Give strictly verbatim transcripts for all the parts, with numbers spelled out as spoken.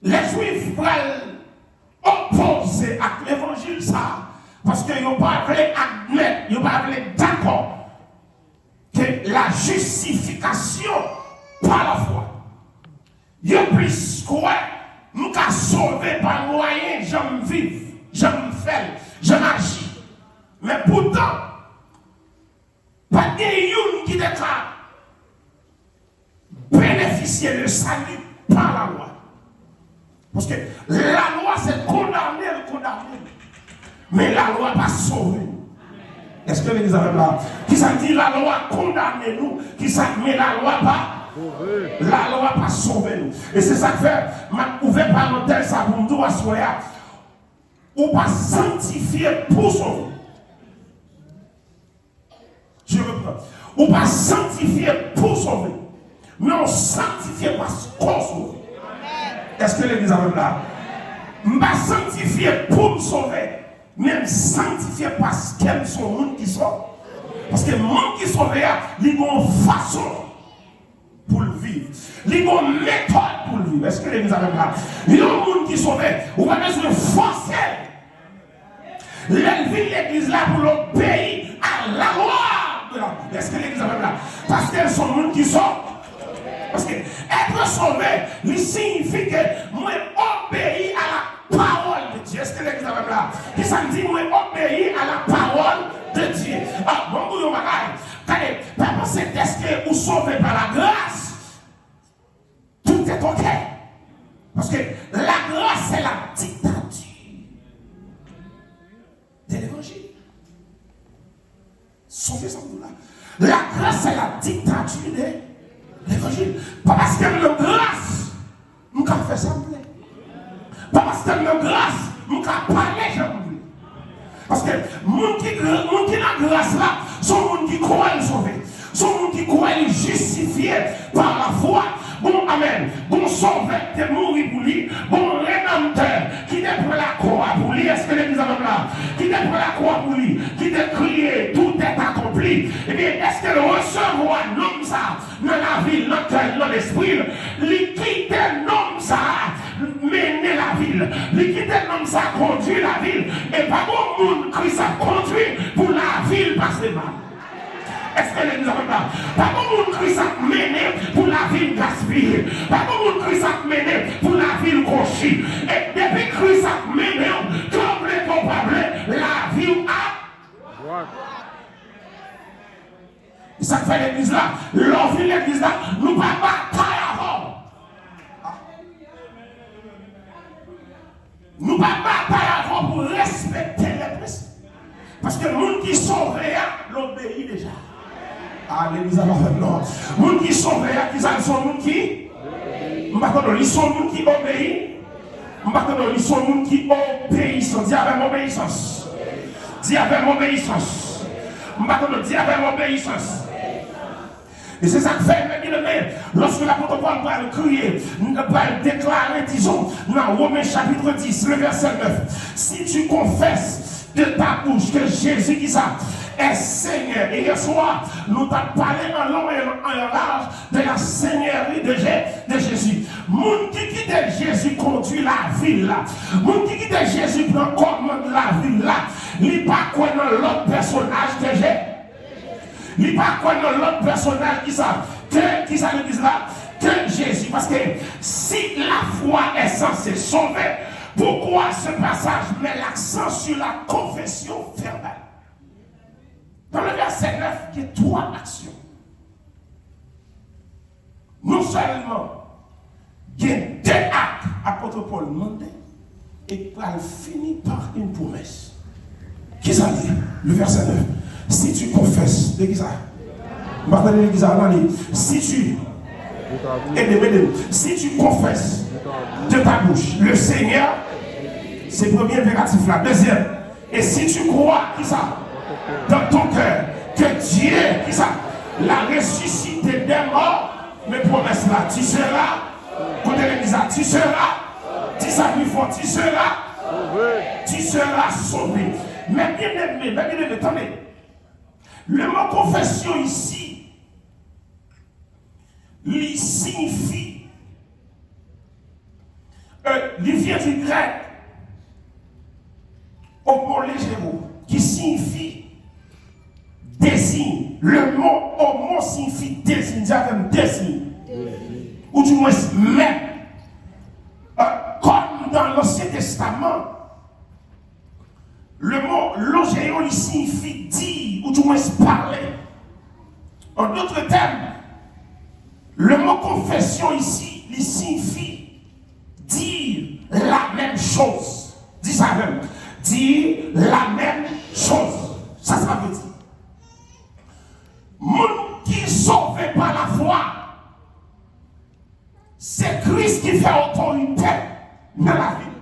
Lèjwif pral opoze ak levanjil sa a, paske yo pa vle admèt, yo pa vle dakò ke la justification par la foi. Yo plis kwè m ka sove pa mwayen jan m viv, jan m fè l, jan m aji. Men poutan, pa t gen youn ki te ka benefisye le salut par la loi. Paske lalwa se kondane l kondane l. Men lalwa pa sove nou. Èske legliz avè m la? Kisa k di lalwa kondane nou? Kisa k men lalwa pa? Lalwa pa sove nou. E se sa k fè m ap ouvè parantèz sa pou m di w aswè a. Ou pa sanktifye pou sove. Je reprends. Ou pa sanktifye pou sove, men ou sanktifye paske w sove. Èske legliz avè m la? M pa sanktifye pou m sove, men m sanktifye paske m se yon moun ki sove. Paske moun ki sove a, li gen yon fason pou l viv. Li gen yon metòd pou l viv. Èske legliz avè m la? Yon moun ki sove, ou pa bezwen fòse l. Lè l vin legliz la pou l obeyi a la lwa de la Bib. Èske legliz avè m la? Paske l se yon moun ki sove. Paske être sauvé, li siyifi ke mwen obeyi a la parole de Dieu. Èske legliz avè m la? Kisa l di? Mwen obeyi a la parole de Dieu. Ah, bon, pou yon bagay. Gade, pa panse dèske ou sove pa la gras, tout est ok. Paske la grâce est la dictature de l'évangile. Sonje sa m di w la. La grâce est la dictature de l'évangile. Pa paske m nan gras, m ka fè sa m vle. Pa paske m nan gras, m ka pale jan m vle. Paske moun ki, moun ki nan gras la, se yon moun ki kwè l sove. Se yon moun ki kwè li jistifye pa lafwa. Bon, amèn. Bon, sovè ki te mouri pou li. Bon, redanmtè ki te pran lakwa pou li. Èske legliz avè m la? Ki te pran lakwa pou li. Ki te kriye, tout est accompli. Ebyen, èske l resevwa nonm sa a nan lavi l, nan kè l, nan lespri l? Li kite nonm sa a mennen lavi l. Li kite nonm sa a kondui lavi l. E pa gon moun Kris ap kondui pou lavi l pase mal. Èske legliz avè m la? Pa gon moun Kris ap mennen pou lavi l gaspiye. Pa gon moun Kris ap mennen pou lavi l kwochi. E depi Kris ap mennen w, ke w vle ke w pa vle, lavi w ap. E sa k fè legliz la, lè w vin legliz la, nou pa batay avè w. Nou pa batay avè w pou respekte lè prensip. Paske moun ki sove a, l obeyi deja. A, legliz la pa fè m non. Moun ki sove a, ki sa l se yon moun ki? M pa konnen, li se yon moun ki obeyi. M pa konnen, li se yon moun ki obeyisan. Di avè m obeyisans. Di avè m obeyisans. M pa konnen, di avè m obeyisans. E se sa k fè, mè byeneme, lòske lapot Pòl pral kriye, pral deklare, dizon, nan Women chapit dis, le vèsè nèf, si tu confesses de ta bouche que Jésus, kisa, est Seigneur. E yèswa, nou t ap pale an long e an laj de la seigneurie de Jé-, de Jésus. Moun ki kite Jezi kondui lavi l la, moun ki kite Jezi pran kòmand lavi l la, li pa kwè nan lòt pèsonaj ke Je-, li pa kwè nan lòt pèsonaj ki sa, ke, ki sa legliz la, ke Jezi. Paske si la foi est censée sauver, pourquoi ce passage met l'accent sur la confession verbale? Dans le verset neuf, il y a trois actions. Non sèlman gen de ak apot Pòl mande, e k pral fini pa yon pwomès. Kisa l ye? Le verset neuf. Si tu confesses, de kisa? M pa tande legliz la, non, li. Si tu, ede m, ede m. Si tu confesses de ta bouche le Seigneur, se premye enperatif la. Dezyèm, et si tu crois, kisa? Dans ton cœur, que Dieu, kisa? L'a ressuscité des morts, men pwomès la, tu seras, kote legliz la, tu seras, di sa pi fò, tu seras, tu seras sauvé. Mè byeneme, mè byeneme, tande. Le mot confession ici, li siyifi, euh, Li vyen di grèk homologeo, ki siyifi désigner. Le mot homo siyifi désigner. Di avè m, désigner. Ou di mwens mèt. Euh, comme dans l'Ancien Testament, le mot logeo, li siyifi dire, ou di mwens pale. En d'autres termes, le mot confession ici, li siyifi dire la même chose. Di sa avè m. Dire la même chose. Sa sa vle di? Moun ki sove pa lafwa, se Kris ki fè otorite nan lavi l.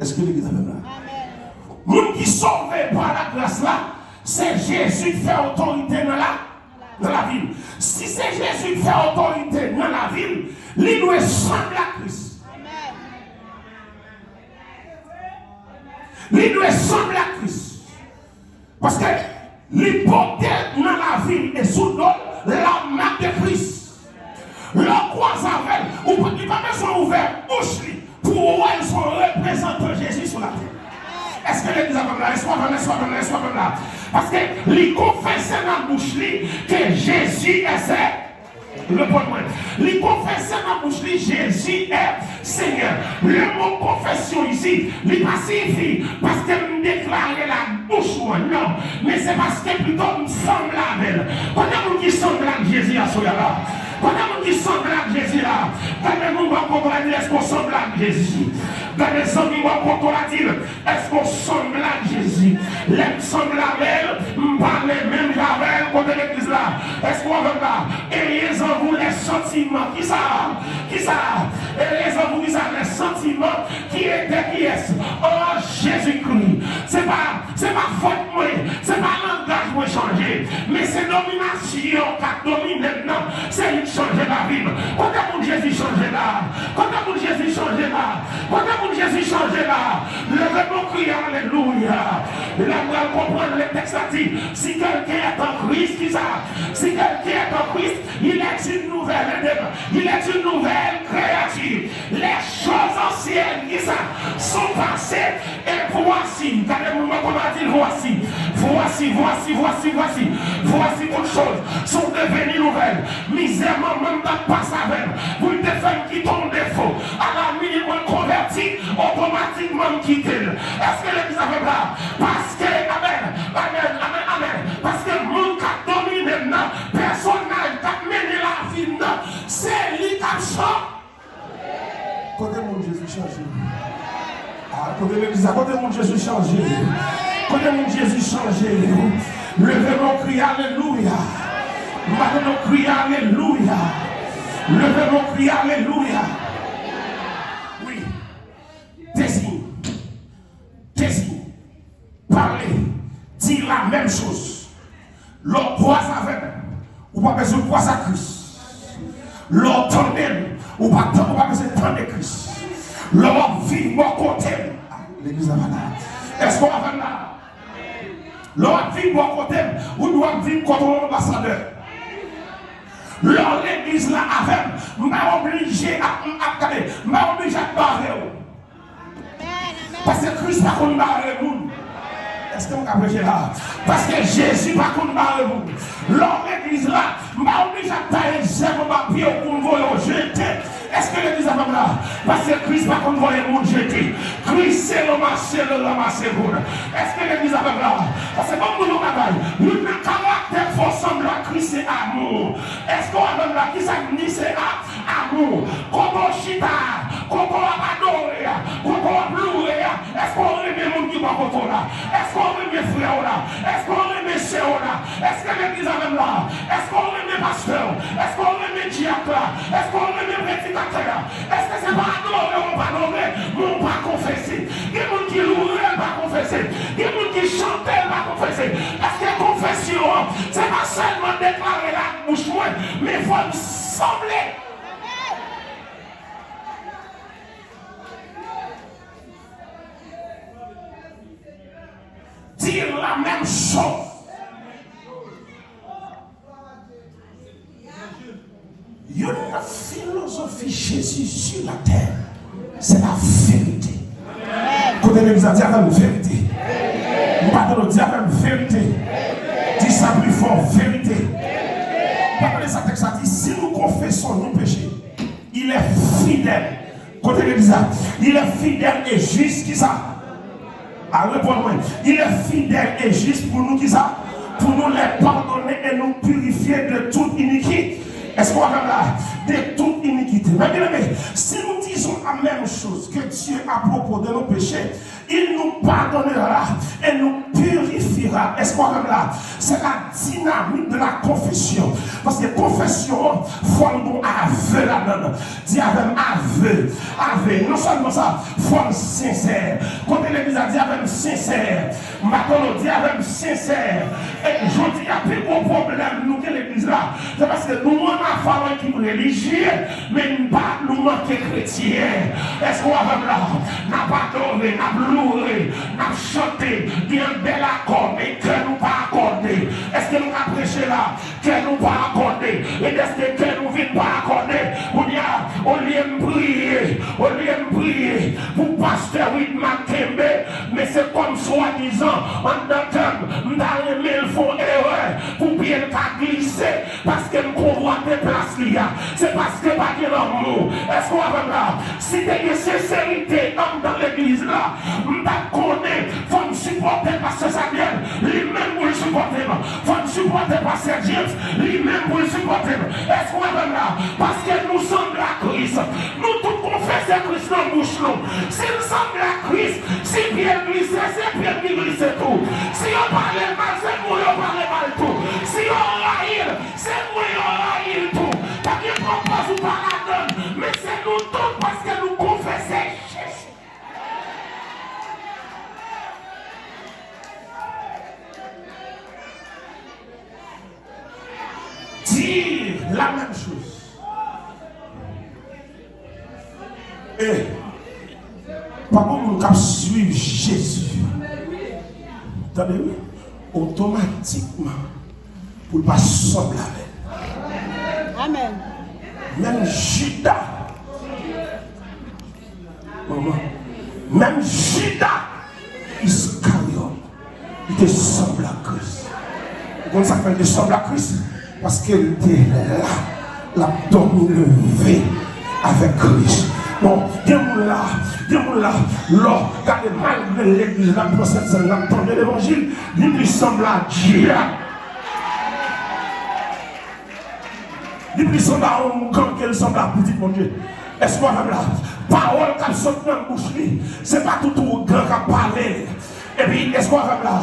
Èske legliz avè m la? Moun ki sove pa lagras la, se Jezi ki fè otorite nan la, nan lavi l. Si se Jezi ki fè otorite nan lavi l, li dwe sanble ak Kris. Li dwe sanble ak Kris. Paske li pote nan lavi l e sou do l la mak de Kris. Lè w kwaze avè l, ou pa, li pa bezwen ouvè bouch li pou w wè l se yon reprezantan Jezi sou latè. Èske legliz avè m la? Èske w avè m? Èske w avè m la? Èske w avè m la? Paske li konfese nan bouch li ke Jezi est Sè. Reponn mwen. Li konfese nan bouch li, Jezi è Senyè. Le mo konfesyon isi, li pa siyifi paske m deklare l ak bouch mwen, non. Men se paske pito m sanble avè l. Kote moun ki sanble ak Jezi aswè a la? Kote moun ki sanble ak Jezi la? Gade moun bò kote w la, di l, èske w sanble ak Jezi? Gade zanmi bò kote w la, di l, èske w sanble ak Jezi? Lè m sanble avè l, m pale menm jan avè l kote legliz la. Èske w avè m la? Ayez en vous les sentiments. Kisa? Kisa? Ayez en vous kisa? Les sentiments qui étaient qui est? En Jésus-Christ. Se pa, se pa fòt mwen, se pa langaj mwen chanje, men se dominasyon k ap domine m nan, se li k chanje lavi m. Kote moun Jezi chanje la? Kote moun Jezi chanje la? Kote moun Jezi chanje la? Leve bon kri, alelouya. Lè m pral konprann le tèks la di, si quelqu'un est en Christ, kisa? Si quelqu'un est en Christ, il est une nouvelle, il est une nouvelle créature. Les choses anciennes, kisa? Sont passées et voici. Gade moun bò kote w la, di l, voici. Voici, voici, voici, voici. Voici toutes choses sont devenues nouvelles. Mizè manman m t ap pase avè m pou l te fè m kite yon defo. A la minit mwen konvèti, otomatikman m kite l. Èske legliz avè m la? Paske, amèn, amèn, amèn, amèn. Paske moun k ap domine m nan, pèsonaj k ap mennen lavi m nan, se li k ap chanje. Kote moun Jezi chanje? A, kote legliz la, kote moun Jezi chanje? Kote moun Jezi chanje? Leve non kri alelouya. M pa tande non kri alelouya. Leve non kri alelouya. Wi. Dezi. Dezi. Pale, di la menm choz. Lè w kwaze avè m, ou pa bezwen kwaze ak Kris. Lè w tande m, ou pa tan, ou pa bezwen tande Kris. Lè w ap viv bò kote m, legliz la pa la. Èske w avè m la? Lè w ap viv bò kote m, ou dwe ap viv kote yon anbasadè. Lè w legliz la avè m, m pa oblije ap, ap gade, m pa oblije ap bare w. Paske Kris pa konn bare moun. Èske m ka preche la? Paske Jezi pa konn bare moun. Lè w legliz la, m pa oblije ap taye zèb anba pye w pou m voye w jete. Èske legliz avè m la? Paske Kris pa konn voye moun jete. Kris se ranmasè, l ranmase moun. Èske legliz avè m la? Paske ban m di w yon bagay. Youn nan karaktè fò sanble ak Kris se amou. Èske w avè m la? Kisa k di se a? Amou. Kote w chita a, kote w ap adore a, kote w ap loure a, èske w renmen moun ki bò kote w la? Èske w renmen frè w la? Èske w renmen sè w la? Èske legliz avè m la? Èske w renmen pastè w? Èske w renmen dyak la? Èske w renmen predikatè a? Èske se pa adore w ap adore, men w pa konfese? Gen moun ki loure, l pa konfese. Gen moun ki chante, l pa konfese. Èske konfesyon an, se pa sèlman deklare l ak bouch mwen, men fò m sanble. Dire la même chose. Youn nan filozofi Jezi sou latè, Se pa verite. Kote legliz la, di avè m verite. M pa tande w, di avè m verite. Di sa pli fò, verite. Ou pa tande sa tèks la di, si nou konfese nou peche, il est fidèle. Kote legliz la, il est fidèle et juste, kisa? A, reponn mwen. Il est fidèle et juste pour nous, kisa? Pour nous les pardonner et nous purifier de toute iniquité. Èske w avè m la? De tout inikite. Men byeneme, si nou dizon la menm choz ke Dye a pwopo de nos péchés, il nous pardonnera et nous purifiera. Èske w avè m la? C'est la dynamique de la confession. Paske konfesyon an, fò l gon avè ladan l. Di avè m, avè. Avè. Non sèlman sa, fò l sensè. Kote legliz la, di avè m, sensè. M pa tande w, di avè m, sensè. E jodi a, pi gwo pwoblèm nou gen legliz la, se paske nou renmen fè yon ekip relijye, men n pa, nou manke kretyen. Èske w avè m la? N ap adore, n ap loure, n ap chante, gen bèl akò, men kè nou pa akòde. Èske nou ka preche la? Kè nou pa akòde. E dèske kè nou vin pa akòde, kounye a, olye m priye, olye m priye pou pastè Widma kenbe, men se kòm swadizan, anndan kè m, m ta renmen l fè yon erè pou pye l ka glise, paske m konvwate plas li a. Se paske pa gen lanmou. Èske w avè m la? Si te gen senserite anndan legliz la, m t ap konnen fò n sipòte pastè Samuel, li menm pou l sipòte m. Fò n sipòte pastè James, li menm pou l sipòte m. Èske w avè m la? Paske nou sanble a Kris. Nou tout konfese Kris nan bouch nou. Si n sanble a Kris, si pye l glise, se pye m ki glise tou. Si yo pale l mal, se mwen yo pale mal tou. Si yo rayi l, se mwen yo rayi l tou. Pa gen pwopòz ou pa ladan l, men se nou tout paske nou konfese Jezi. Di la menm choz. E pa gon moun k ap swiv Jezi, tande wi, otomatikman pou l pa sanble avè l. Amèn. Menm Jida, manman, menm Jida Iskaryòt, li te sanble ak Kris. Ou konn sa k fè l te sanble ak Kris? Paske l te la, l ap dòmi leve avèk Kris. Bon, gen moun la, gen moun la, lè w gade malgre legliz la pran Sentsèn, l ap tande levanjil, li plis sanble a dyab. Li plis sanble a yon ougan ke l sanble a pitit Bondye. Èske w avè m la? Pawòl k ap sot nan bouch li, se pa tout ougan k ap pale. Epi, èske w avè m la?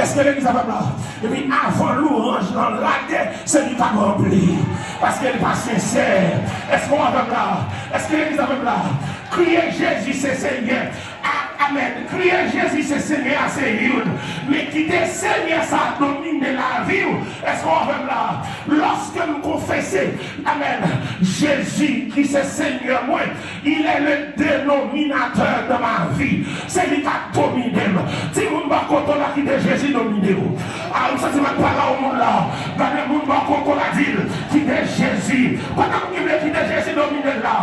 Èske legliz avè m la? Epi, avan lwanj lan lage, se li k ap ranpli. Paske li pa sensè. Èske w avè m la? Èske legliz avè m la? Kriye Jezi se Senyè. A-, amèn. Kriye Jezi se Senyè a, se youn. Men kite Senyè sa a domine lavi w. Èske w avè m la? Lòske m konfese, amèn, Jezi ki se Senyè mwen, il est le dénominateur de ma vie. Se li k ap domine m. Di moun bò kote w la, kite Jezi domine w. A, m santi m ap pale a yon moun la. Gade moun bò kote w la, di l, kite Jezi. Pandan m gen kite Jezi domine l la,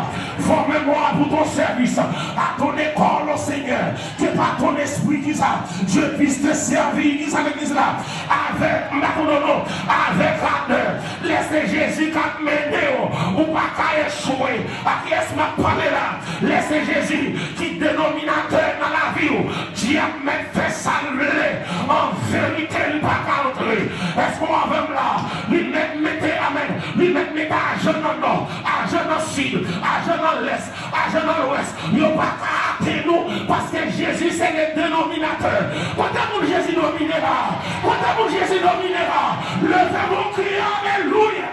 fò memwa pou ton sèvis. Adonne corps au Seigneur. Que par ton esprit, kisa? Je puisse te servir, kisa legliz la? Avèk, m pa konn non, avèk ardè. Lè se Jezi k ap mennen w, ou pa ka echwe. A kiyès m ap pale la? Lè se Jezi ki denominatè nan lavi w, dyab mèt fè sa l vle. An verite, li pa ka antre. Èske w avè m la? Li mèt mete, amèn, li mèt mete ajan nan nò, ajan nan sid, ajan nan lès, ajan nan lwès, yo pa ka atenn ou, paske Jezi se le denominatè. Kote moun Jezi domine la? Kote moun Jezi domine la? Leve men w, kriye alelouya.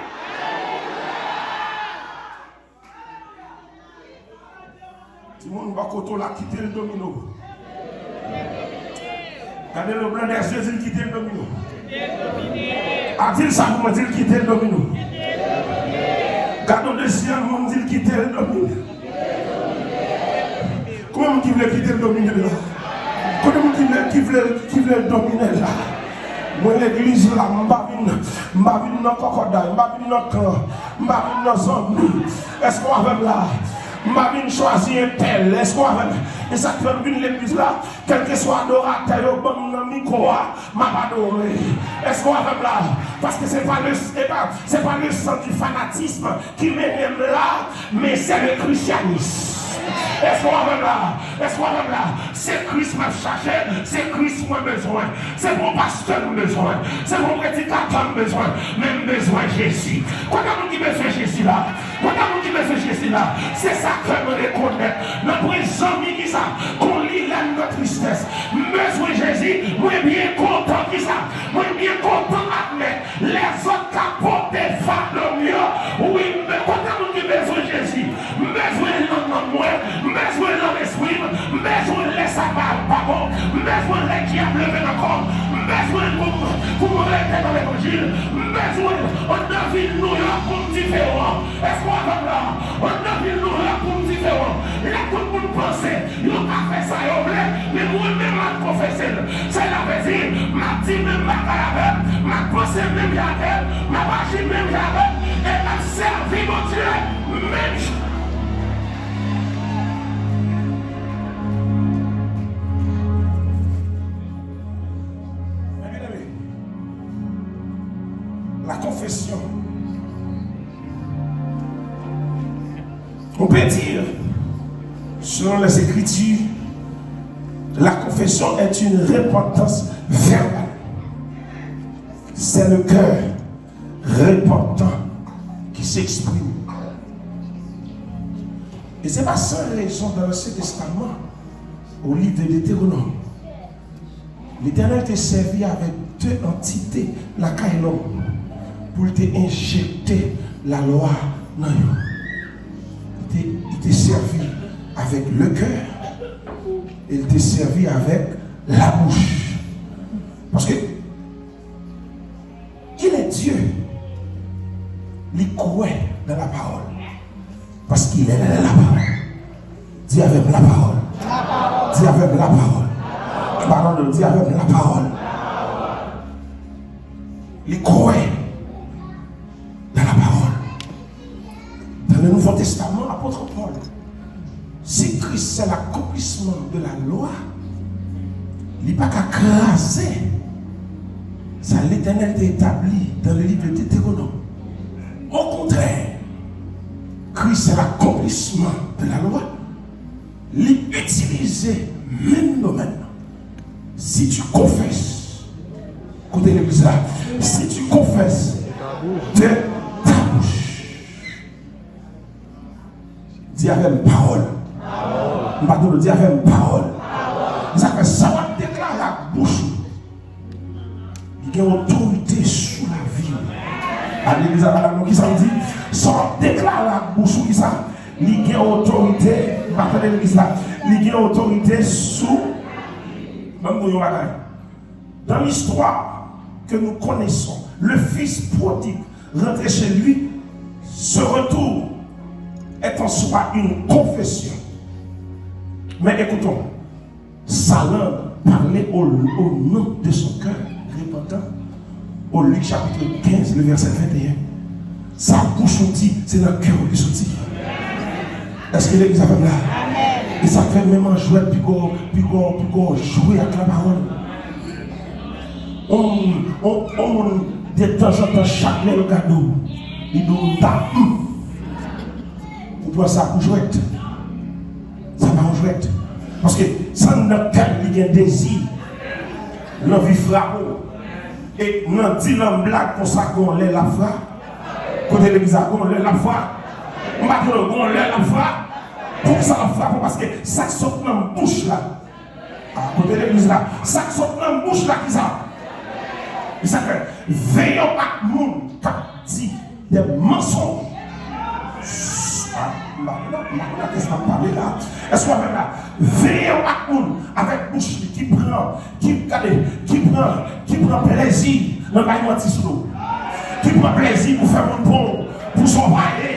Di moun bò kote w la, kite l domine w. Gade le blanc des yeux, di l kite l domine w. A, di l sa pou mwen, di l kite l domine w. Gade yon dezyèm moun, di l kite l domine w. Konbyen moun ki vle kite l domine l la? Konbyen moun ki vle, ki vle, ki vle l domine l la? Mwen legliz la, m pa vin, m pa vin nan kòkòday, m pa vin nan kan, m pa vin nan zanmi. Èske w avè m la? M pa vin chwazi entèl. Èske w avè m? E sa k fè m vin legliz la. Kèlkeswa adoratè yo ban m nan mikwo a, m ap adore. Èske w avè m la? Paske se pa le, se pa, se pa le sang du fanatisme ki mennen m la, men se le christianisme. Èske w avè m la? Èske w avè m la? Se Kris m ap chache, se Kris mwen bezwen. Se pa yon pastè m bezwen, se pa yon predikatè m bezwen, men m bezwen Jezi. Konbyen moun ki bezwen Jezi la? Konbyen moun ki bezwen Jezi la? Se sa ke mwen rekonèt. Nan pwen zanmi ki sa, kon li lè m nan tristès. M bezwen Jezi, mwen byen kontan ki sa? Mwen byen kontan admèt lèzòt ka pote fado m yo. Wi, m be-, konbyen moun ki bezwen Jezi? M bezwen l nan nanm mwen, m bezwen l nan lespri m, m bezwen l lè sa pa, pa bon, m bezwen l lè dyab leve nan kò m, m bezwen l pou m, pou m rete nan levanjil, m bezwen l anndan vil Nouyòk pou m diferan. Èske w avè m la? Anndan vil Nouyòk pou m diferan. Lè tout moun panse yo ka fè sa yo vle, men mwen menm m ap konfese l. Sa vle di, m ap di menm bagay avè l, m ap panse menm jan avè l, m ap aji menm jan avè l, e m ap sèvi Bondye menm jan. Mwen byeneme, la confession. On peut dire, selon les Écritures, la confession est une repentance verbale. C'est le cœur repentant qui s'exprime. Et c'est pas sans raison dans l'Ancien Testament, au livre de Deutéronome, Letènèl te sèvi avèk de antite lakay lòm pou l te enjekte lalwa nan yo. Li te, li te sèvi avèk le cœur e li te sèvi avèk la bouche. Paske il est Dieu, li kwè nan la parole. Parce qu'il est la parole. Di avè m, la parole. Di avè m, la parole. Padon, di avè m, la parole. Li kwè nan la parole. Dans le Nouveau Testament, apot Pòl, si Christ c'est l'accomplissement de la loi, li pa ka kraze sa Letènèl te etabli dans le livre de Deutéronome. Au contraire, Christ c'est l'accomplissement de la loi. Li itilize menm domèn nan. Si tu confesses, kote legliz la, si tu confesses de ta bouche, di avè m pawòl. M pa tande, di avè m pawòl. Sa fè sa w ap deklare ak bouch ou, li gen otorite sou lavi w. A legliz la, pa dakò, kisa w di? Sa w ap deklare ak bouch ou, kisa? Li gen otorite, m pa tande legliz la. Li gen otorite sou, ban m di w yon bagay. Dans l'histoire que nous connaissons, le fils prodigue rentré chez lui, ce retour est en soi une confession. Mais écoutons, sa langue parlait au, au nom de son cœur repentant. Au Luc chapitre quinze, le verset vingt et un. Sa bouch ou di, se nan kè w li soti. Èske legliz avè m la? E sa k fè menm an jwèt, piga w, piga w, piga w jwe ak lapawòl. On moun, on, on moun, detanzantan, chak lè l gade w, li di w, "M ta, hmm." Ou pran sa pou jwèt. Sa pa yon jwèt. Paske sa nan kè l, li gen dezi. L anvi frape w. E nan di nan blag konsa, gon lè l ap frape. Kote legliz la, gon lè l ap frape. M pa tande, gon lè l ap frape. Poukisa l ap frape w? Paske sa k sot nan bouch la. A kote legliz la, sa k sot nan bouch la, kisa? Kisa fè? Veye w ak moun k ap di de mansonj. A, m pa konn, m pa konn a kiyès m ap pale la. Èske w avè m la? Veye w ak moun avèk bouch li ki pran, ki, gade, ki pran, ki pran plezi nan bay manti sou nou. Ki pran plezi pou fè moun pon, pou sa w pa ye.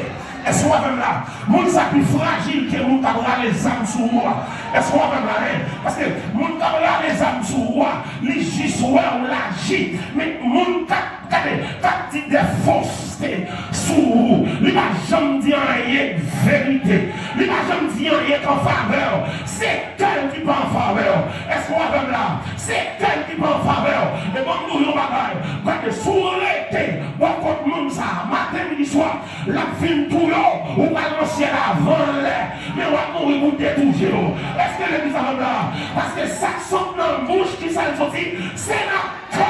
Èske w avè m la? Moun sa pi frajil ke moun k ap rale zam sou ou a. Èske w avè m la? Hein? Paske moun k ap rale zam sou ou a, li jis wè w laji. Men moun k ap, gade, k ap di de fosite sou ou, li pa janm di anyen k verite. Li pa janm di anyen k an favè w. Se kè l ki pa an favè w. Èske w avè m la? Se kè l ki pa an favè w. E ban m di w yon bagay. Gade, si w rete bò kot moun sa a, maten, midi, swa, l ap vin touye w, ou pral nan syèl avan lè. Men w ap mouri pou de tou je w. Èske legliz avè m la? Paske sa k sot nan bouch, kisa l soti? Se nan kè